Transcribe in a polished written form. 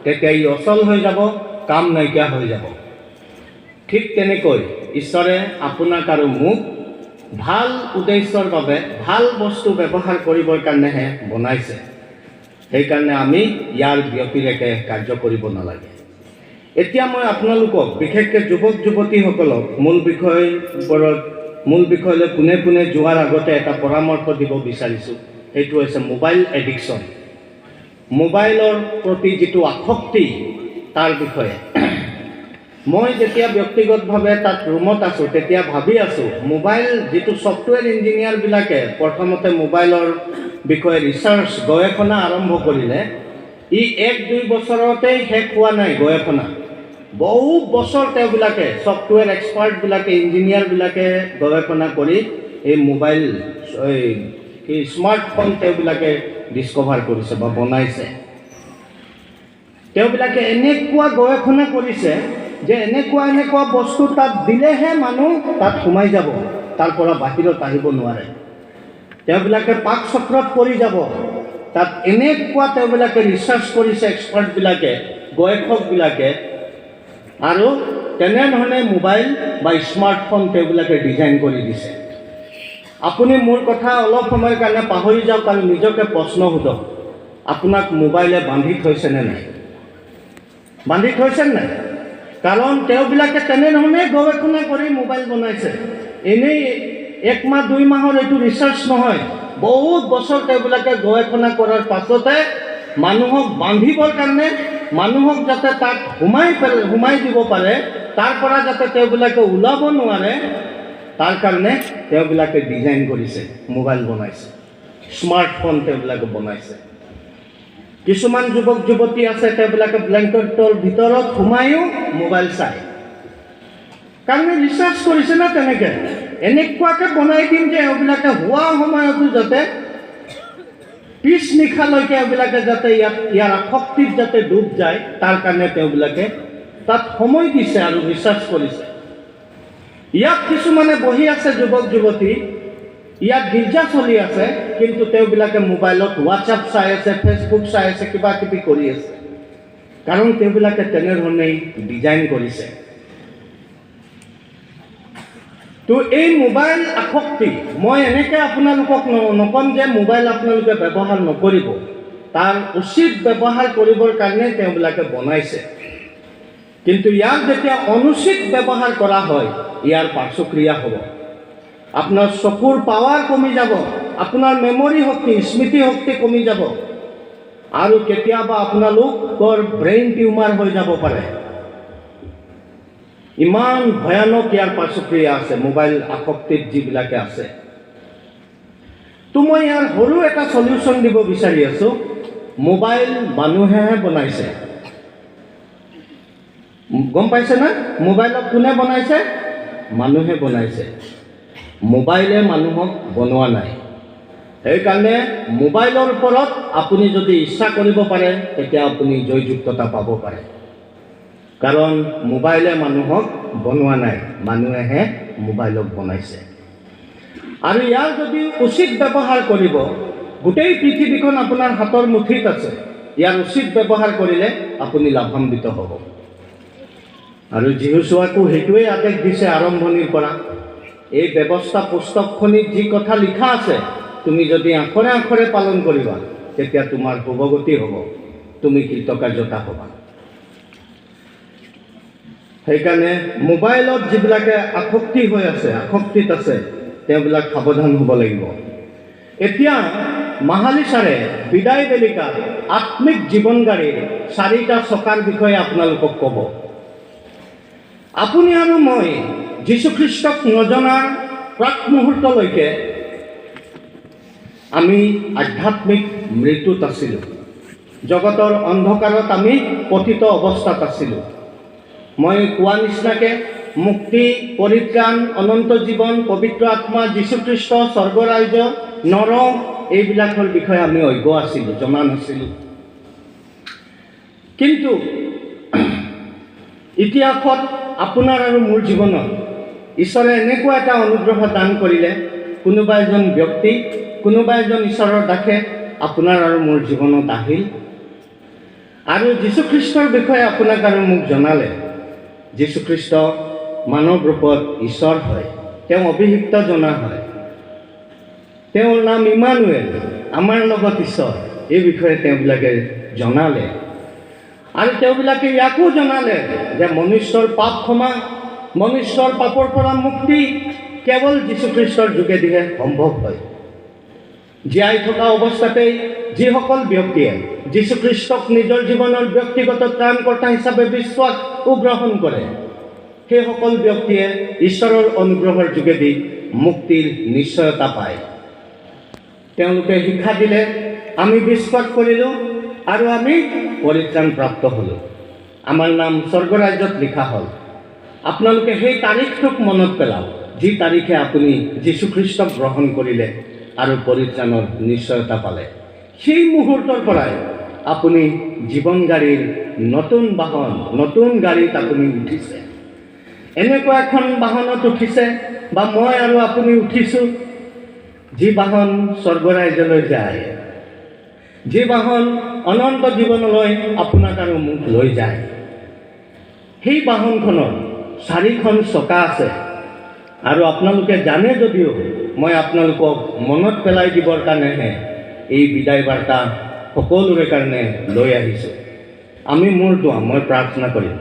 তেতিয়া ই অচল হৈ যাব, কাম নাইকিয়া হৈ যাব। ঠিক তেনেকৈ ঈশ্বৰে আপোনাক আৰু মোক ভাল উদ্দেশ্যৰ বাবে, ভাল বস্তু ব্যৱহাৰ কৰিবৰ কাৰণেহে বনাইছে। সেইকাৰণে আমি ইয়াৰ ব্যতিৰেকে কাৰ্য কৰিব নালাগে। এতিয়া মই আপোনালোকক, বিশেষকৈ যুৱক যুৱতীসকলক, মূল বিষয়ৰ ওপৰত, মূল বিষয়লৈ পোনে পোনে যোৱাৰ আগতে এটা পৰামৰ্শ দিব বিচাৰিছোঁ। সেইটো হৈছে মোবাইল এডিকশ্যন, মোবাইলৰ প্ৰতি যিটো আসক্তি, তাৰ বিষয়ে। মই যেতিয়া ব্যক্তিগতভাৱে তাত ৰুমত আছোঁ, তেতিয়া ভাবি আছোঁ, মোবাইল যিটো ছফ্টৱেৰ ইঞ্জিনিয়াৰবিলাকে প্ৰথমতে মোবাইলৰ বিষয়ে ৰিচাৰ্চ, গৱেষণা আৰম্ভ কৰিলে, ই 1-2 বছৰতেই শেষ হোৱা নাই গৱেষণা। বহু বছৰ তেওঁবিলাকে, ছফ্টৱেৰ এক্সপাৰ্টবিলাকে, ইঞ্জিনিয়াৰবিলাকে গৱেষণা কৰি এই মোবাইল, এই কি, স্মাৰ্টফোন তেওঁবিলাকে ডিছকভাৰ কৰিছে বা বনাইছে। তেওঁবিলাকে এনেকুৱা গৱেষণা কৰিছে যে এনেকুৱা এনেকুৱা বস্তু তাত দিলেহে মানুহ তাত সোমাই যাব, তাৰ পৰা বাহিৰত আহিব নোৱাৰে, তেওঁবিলাকে পাক চক্ৰত পৰি যাব। তাত এনেকুৱা তেওঁবিলাকে ৰিচাৰ্চ কৰিছে, এক্সপাৰ্টবিলাকে, গৱেষকবিলাকে, আৰু তেনেধৰণে মোবাইল বা স্মাৰ্টফোন তেওঁবিলাকে ডিজাইন কৰি দিছে। আপুনি মোৰ কথা অলপ সময়ৰ কাৰণে পাহৰি যাওক আৰু নিজকে প্ৰশ্ন সোধক, আপোনাক মোবাইলে বান্ধি থৈছেনে নাই? বান্ধি থৈছে নাই? কাৰণ তেওঁবিলাকে তেনেধৰণে গৱেষণা কৰি মোবাইল বনাইছে। এনেই 1 মাহ 2 মাহৰ এইটো ৰিচাৰ্চ নহয়, বহুত বছৰ তেওঁবিলাকে গৱেষণা কৰাৰ পাছতে মানুহক বান্ধিবৰ কাৰণে, মানুহক যাতে তাত সোমাই দিব পাৰে, তাৰ পৰা যাতে তেওঁবিলাকে ওলাব নোৱাৰে, তাৰ কাৰণে তেওঁবিলাকে ডিজাইন কৰিছে, মোবাইল বনাইছে, স্মাৰ্টফোন তেওঁবিলাকে বনাইছে। কিছুমান যুৱক যুৱতী আছে, তেওঁবিলাকে ব্লেংকেটৰ ভিতৰত সোমায়ো মোবাইল চায়। কাৰণ ৰিচাৰ্চ কৰিছে না তেনেকৈ, এনেকুৱাকৈ বনাই দিম যে এওঁবিলাকে শোৱা সময়তো যাতে, পিছ নিশালৈকে এওঁবিলাকে যাতে ইয়াৰ আসক্তিত যাতে ডুব যায়, তাৰ কাৰণে তেওঁবিলাকে তাত সময় দিছে আৰু ৰিচাৰ্চ কৰিছে। ইয়াত কিছুমানে বহি আছে, যুৱক যুৱতী, ইয়াত গীৰ্জা চলি আছে, কিন্তু তেওঁবিলাকে মোবাইলত হোৱাটছআপ চাই আছে, ফেচবুক চাই আছে, কিবা কিবি কৰি আছে। কাৰণ তেওঁবিলাকে তেনেধৰণেই ডিজাইন কৰিছে। তো এই মোবাইল আসক্তি, মই এনেকৈ আপোনালোকক নক'ম যে মোবাইল আপোনালোকে ব্যৱহাৰ নকৰিব। তাৰ উচিত ব্যৱহাৰ কৰিবৰ কাৰণে তেওঁবিলাকে বনাইছে। কিন্তু ইয়াক যেতিয়া অনুচিত ব্যৱহাৰ কৰা হয়, ইয়াৰ পাৰ্শ্বক্ৰিয়া হ'ব। আপোনাৰ চকুৰ পাৱাৰ কমি যাব, আপোনাৰ মেমৰি শক্তি, স্মৃতি শক্তি কমি যাব আৰু কেতিয়াবা আপোনালোকৰ ব্ৰেইন টিউমাৰ হৈ যাব পাৰে। ইমান ভয়ানক ইয়াৰ পাৰ্শ্বক্ৰিয়া আছে মোবাইল আসক্তিত যিবিলাকে আছে। তো মই ইয়াৰ সৰু এটা চলিউশ্যন দিব বিচাৰি আছোঁ। মোবাইল মানুহেহে বনাইছে, গম পাইছে না? মোবাইলক কোনে বনাইছে? মানুহে বনাইছে। মোবাইলে মানুহক বনোৱা নাই। সেইকাৰণে মোবাইলৰ ওপৰত আপুনি যদি ইচ্ছা কৰিব পাৰে, তেতিয়া আপুনি জয়যুক্ততা পাব পাৰে। কাৰণ মোবাইলে মানুহক বনোৱা নাই, মানুহেহে মোবাইলক বনাইছে। আৰু ইয়াৰ যদি উচিত ব্যৱহাৰ কৰিব, গোটেই পৃথিৱীখন আপোনাৰ হাতৰ মুঠিত আছে। ইয়াৰ উচিত ব্যৱহাৰ কৰিলে আপুনি লাভান্বিত হ'ব। আৰু যিহোচূৱাকো সেইটোৱেই আদেশ দিছে আৰম্ভণিৰ পৰা। এই ব্যৱস্থা পুস্তকখনিত যি কথা লিখা আছে, তুমি যদি আখৰে আখৰে পালন কৰিবা, তেতিয়া তোমাৰ শুভগতি হ'ব, তুমি কৃতকাৰ্যতা হ'বা। সেইকাৰণে মোবাইলত যিবিলাকে আসক্তি হৈ আছে, আসক্তিত আছে, তেওঁবিলাক সাৱধান হ'ব লাগিব। এতিয়া মাহালী ছাৰে বিদায় বেলিকাত আত্মিক জীৱন গাড়ীৰ চাৰিটা চকাৰ বিষয়ে আপোনালোকক ক'ব। আপুনি আৰু মই যীশুখ্ৰীষ্টক নজনাৰ প্ৰাক মুহূৰ্তলৈকে আমি আধ্যাত্মিক মৃত্যুত আছিলোঁ। জগতৰ অন্ধকাৰত আমি পতিত অৱস্থাত আছিলোঁ। মই কোৱা নিচিনাকৈ মুক্তি, পৰিত্ৰাণ, অনন্ত জীৱন, পবিত্ৰ আত্মা, যীশুখ্ৰীষ্ট, স্বৰ্গৰাজ্য, নৰক, এইবিলাকৰ বিষয়ে আমি অজ্ঞ আছিলোঁ, জনা নাছিলোঁ। কিন্তু ইতিহাসত আপোনাৰ আৰু মোৰ জীৱনত ঈশ্বৰে এনেকুৱা এটা অনুগ্ৰহ দান কৰিলে, কোনোবা এজন ব্যক্তি, কোনোবা এজন ঈশ্বৰৰ দাসে আপোনাৰ আৰু মোৰ জীৱনত আহিল। আৰু যীশুখ্ৰীষ্টৰ বিষয়ে আপোনাক আৰু মোক জনালে। যীশুখ্ৰীষ্ট মানৱ ৰূপত ঈশ্বৰ হয়, তেওঁ অভিষিক্ত জনা হয়, তেওঁৰ নাম ইমানুৱেল, আমাৰ লগত ঈশ্বৰ। এই বিষয়ে তেওঁবিলাকে জনালে। আৰু তেওঁবিলাকে ইয়াকো জনালে যে মনুষ্যৰ পাপ ক্ষমা, মনুষ্যৰ পাপৰ পৰা মুক্তি কেৱল যীশুখ্ৰীষ্টৰ যোগেদিহে সম্ভৱ হয়। জীয়াই থকা অৱস্থাতেই যিসকল ব্যক্তিয়ে যীশুখ্ৰীষ্টক নিজৰ জীৱনৰ ব্যক্তিগত ত্ৰাণকৰ্তা হিচাপে বিশ্বাস ও গ্ৰহণ কৰে, সেইসকল ব্যক্তিয়ে ঈশ্বৰৰ অনুগ্ৰহৰ যোগেদি মুক্তিৰ নিশ্চয়তা পায়। তেওঁলোকে শিক্ষা দিলে, আমি বিশ্বাস কৰিলোঁ আৰু আমি পৰিত্ৰাণ প্ৰাপ্ত হ'লোঁ, আমাৰ নাম স্বৰ্গৰাজ্যত লিখা হ'ল। আপোনালোকে সেই তাৰিখটোক মনত পেলাওক, যি তাৰিখে আপুনি যীশুখ্ৰীষ্টক গ্ৰহণ কৰিলে আৰু পৰিত্ৰাণৰ নিশ্চয়তা পালে। সেই মুহূৰ্তৰ পৰাই আপুনি জীৱন গাড়ীৰ নতুন বাহন, নতুন গাড়ীত আপুনি উঠিছে। এনেকুৱা এখন বাহনত উঠিছে বা মই আৰু আপুনি উঠিছোঁ, যি বাহন স্বৰ্গৰাজ্যলৈ যায়, যি বাহন অনন্ত জীৱনলৈ আপোনাক আৰু মোক লৈ যায়। সেই বাহনখনত চাৰিখন চকা আছে। আৰু আপোনালোকে জানে যদিও মই আপোনালোকক মনত পেলাই দিবৰ কাৰণেহে এই বিদায় বাৰ্তা সকলোৰে কাৰণে লৈ আহিছোঁ। আমি মূৰ দোৱাম, মই প্ৰাৰ্থনা কৰিম।